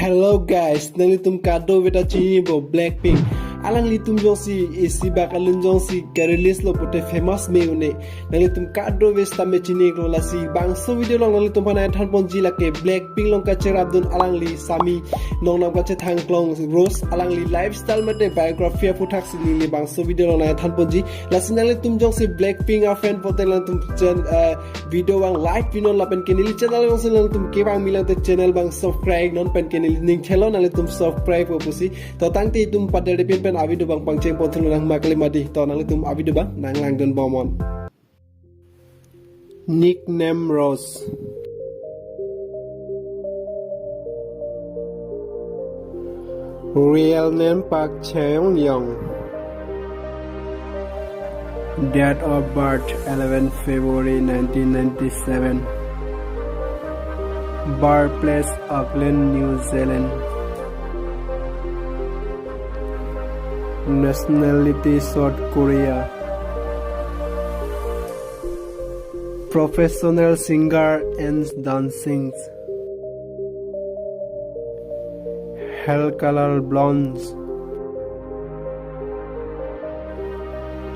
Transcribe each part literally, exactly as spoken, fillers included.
Hello guys, nanglitum kadokave ta chinibo Blackpink. Alanglitum jongsi isi bak alun jongsi ke-release lo pute famous me une. Nanglitum kadokave sitame chinilo, lasi bangso video along nanglitum aphan nangthanponji lake Blackpink along kacherapdun alangli sami nongnam kachethang klong Rose alangli lifestyle mate biography aphuthak si neli bangso video along nangthanponji. Lasi nanglitum jongsi Blackpink a-fan pute nanglitum chen, eh, video abang like pinon lapen ke neli channel jongsi nanglitum kevang milang te channel abang subscribe non pen ke neli ning thelo nanglitum subscribe po pusi. To tangte itum pader depin pen a-video abang pangchengpon thelo nang makle mati. To nanglitum a-video abang nanglangdun bomnon. Nickname Rose. Real name Park Chaeyoung. Date of birth eleven February nineteen ninety-seven. Birthplace Auckland, New Zealand. Nationality South Korea. Professional singer and dancing. Hair color blonde.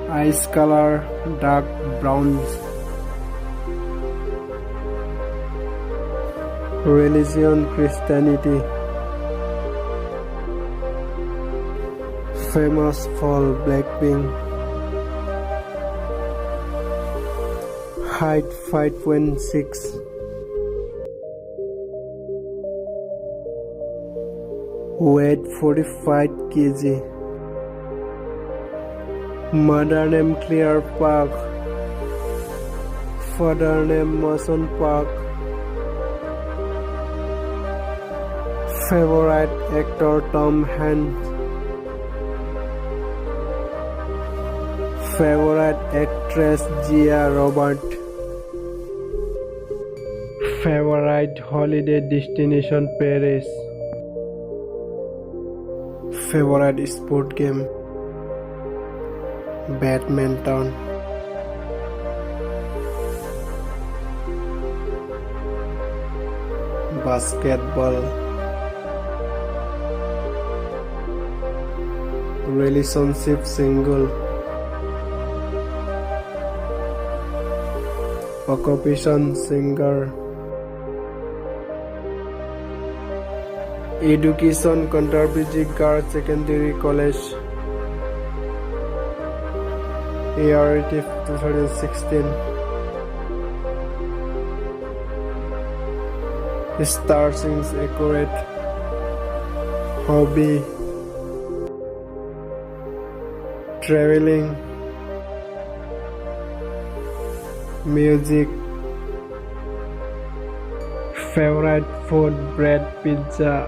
Eyes color dark brown. Religion Christianity. Famous for Blackpink. Height five point six. Weight forty-five K G. Mother name Claire Park. Father name Mason Park. Favorite actor Tom Hanks. Favorite actress Julia Roberts. Favorite holiday destination Paris. Favorite sport game badminton. Basketball. Relationship single. Occupation singer. Education Kantar Bijik Girls Secondary College. Year two thousand sixteen. Star Sings Accurate. Hobby. Traveling. Music. Favorite food, bread, pizza.